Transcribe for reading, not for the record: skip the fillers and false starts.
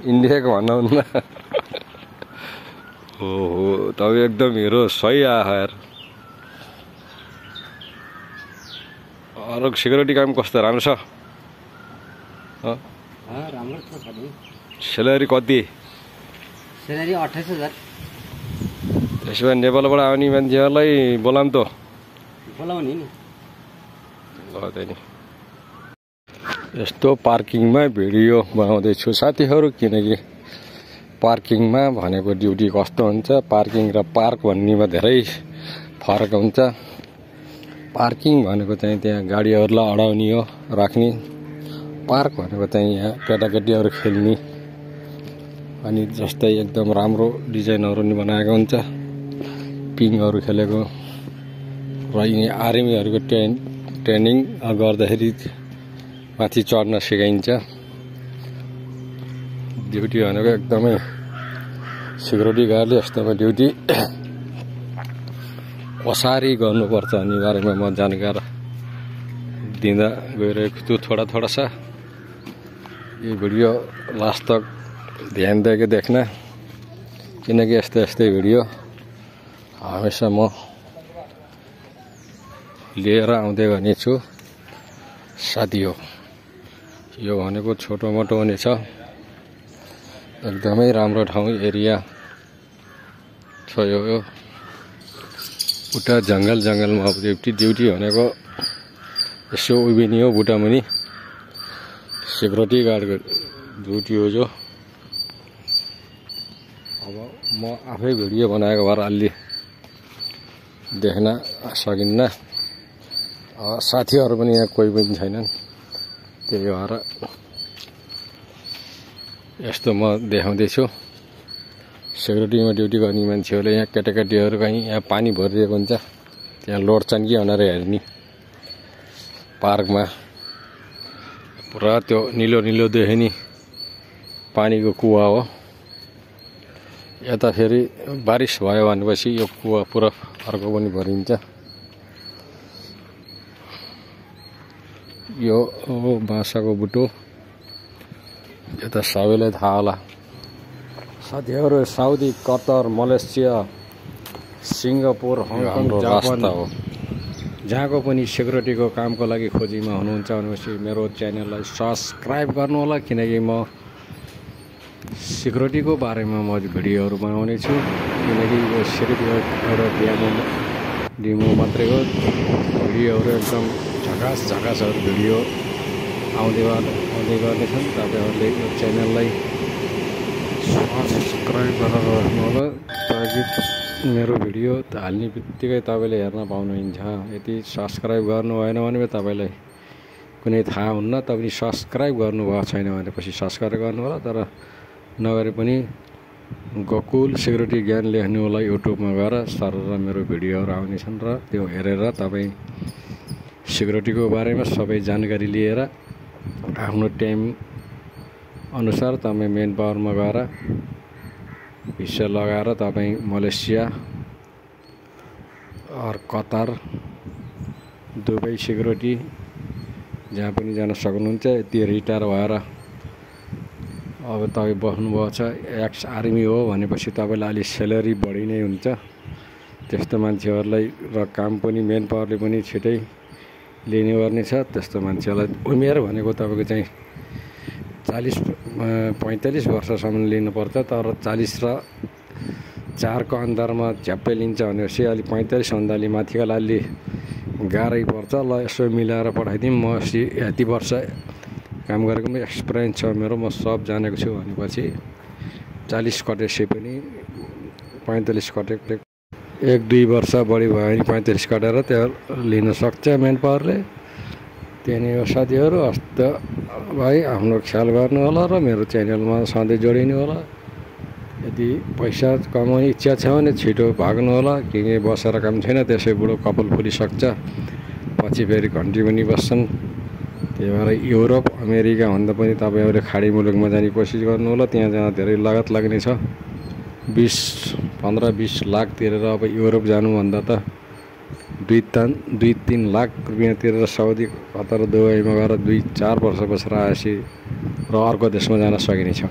इन्डियाको भन्नुहुन्न हो तपाईँ एकदम हिरो सही आयो यार। अरू सिक्युरिटी काम कस्तो राम्रो छ? राम्रो छ सबै। स्यालेरी कति? स्यालेरी 28,000। त्यसो भए नेपालबाट आउने मान्छेहरूलाई बोलाऊँ त? बोलाउने नि। ल त नि। यस्तो पार्किङमा भिडियो बनाउँदैछु साथीहरू, किनकि पार्किङमा भनेको ड्युटी कस्तो हुन्छ, पार्किङ र पार्क भन्नेमा धेरै फरक हुन्छ। पार्किङ भनेको चाहिँ त्यहाँ गाडीहरूलाई अडाउने हो, राख्ने। पार्क भनेको चाहिँ यहाँ केटाकेटीहरू खेल्ने, अनि जस्तै एकदम राम्रो डिजाइनहरू नि बनाएको हुन्छ, पिङहरू खेलेको। र यिनी आर्मीहरूको ट्रेनिङ गर्दाखेरि माथि चढ्न सिकाइन्छ। ड्युटी भनेको एकदमै सिक्युरिटी गार्डले यस्तोमा ड्युटी कसरी गर्नुपर्छ भन्ने बारेमा म जानकार दिँदा गइरहेको छु थोडा सा। यो भिडियो लास्ट तक ध्यान दिएको देख्न, किनकि यस्तै भिडियो हमेसा म लिएर आउँदै गर्नेछु साथी हो। यो भनेको छोटो मोटो हुनेछ, एकदमै राम्रो ठाउँ एरिया छ यो। उता जङ्गलमा ड्युटी भनेको यसो उभिने हो बुटामुनि, सिक्युरिटी गार्डको ड्युटी हो जो। अब म आफै भिडियो बनाएको भएर अलि देख्न सकिन्न, साथीहरू पनि यहाँ कोही पनि छैनन्, त्यही भएर यस्तो म देखाउँदैछु। सिक्युरिटीमा ड्युटी गर्ने मान्छेहरूले यहाँ केटाकेटीहरू कहीँ यहाँ पानी भरिरहेको हुन्छ, त्यहाँ लोड्छन् कि भनेर हेर्ने। पार्कमा पुरा त्यो निलो देख्यो नि, पानीको कुवा हो। यता फेरि बारिस भयो भनेपछि यो कुवा पुरा अर्को पनि भरिन्छ। यो बाँसाको बुटो, यता सबैलाई थाहा होला साथीहरू। Saudi, Qatar, Malaysia, Singapore, Hong Kong, Japan हो, जहाँको पनि सिक्युरिटीको कामको लागि खोजीमा हुनुहुन्छ भनेपछि मेरो च्यानललाई सब्सक्राइब गर्नु होला, किनकि म सिक्युरिटीको बारेमा म भिडियोहरू बनाउने छु। किनकि यो सिर्फ एउटा डेमो मात्रै हो। भिडियोहरू एकदम झकासहरू भिडियो आउँदै गर्नेछन्। तपाईँहरूले यो च्यानललाई सब्सक्राइब गरेर राख्नु होला, ताकि मेरो भिडियो हाल्ने बित्तिकै तपाईँले हेर्न पाउनुहुन्छ। यदि सब्सक्राइब गर्नु भएन भने तपाईँलाई कुनै थाहा हुन्न। तपाईँले सब्सक्राइब गर्नुभएको छैन भनेपछि सब्सक्राइब गर्नु होला, तर नगरे पनि गोकुल सिक्युरिटी ज्ञान लेख्नु होला युट्युबमा गएर सरर मेरो भिडियोहरू आउनेछन्, र त्यो हेरेर तपाईँ सिक्युरिटीको बारेमा सबै जानकारी लिएर आफ्नो टाइम अनुसार तपाईँ मेन पावरमा गएर भिसा लगाएर तपाईँ मलेसिया और कतार, दुबई सिक्युरिटी जहाँ पनि जान सक्नुहुन्छ। यति रिटायर भएर अब तपाईँ बस्नुभएको छ, एक्स आर्मी हो भनेपछि तपाईँलाई अलि स्यालेरी बढी नै हुन्छ। त्यस्तो मान्छेहरूलाई र काम पनि मेन पावरले पनि छिटै लिने गर्ने छ। त्यस्तो मान्छेलाई उमेर भनेको तपाईँको चाहिँ 40-45 वर्षसम्म लिनुपर्छ, तर 40 र 4 को अन्तरमा झ्याप्पै लिन्छ भनेपछि अलि 45 भन्दा अलि माथिको अलि गाह्रै पर्छ। ल यसो मिलाएर पठाइदिउँ, म यति वर्ष काम गरेको पनि एक्सपिरियन्स छ मेरो, म सब जानेको छु भनेपछि 40 कटेपछि पनि 45 कटेको 1-2 वर्ष बढी भयो भने 45 कटेर त्यो लिन सक्छ मेन पावरले। त्यही नै हो साथीहरू। हस्त भाइ आफ्नो ख्याल गर्नु होला र मेरो च्यानलमा सधैँ जोडिनु होला। यदि पैसा कमाउने इच्छा छ भने छिटो भाग्नु होला, किनकि बसेर काम छैन। त्यसै बुढो कपाल फुलिसक्छ, पछि फेरि घन्टी पनि बस्छन्। त्यही भएर युरोप अमेरिका भन्दा पनि तपाईँहरूले खाडी मुलुकमा जाने कोसिस गर्नु होला, त्यहाँ जाँदा धेरै लागत लाग्ने छ। 15-20 लाख तिरेर अब युरोप जानुभन्दा त 2-3 लाख रुपियाँ तिरेर साउदी, कतर, दुबईमा गएर 2-4 वर्ष बसेर आएपछि र अर्को देशमा जान सकिने छ।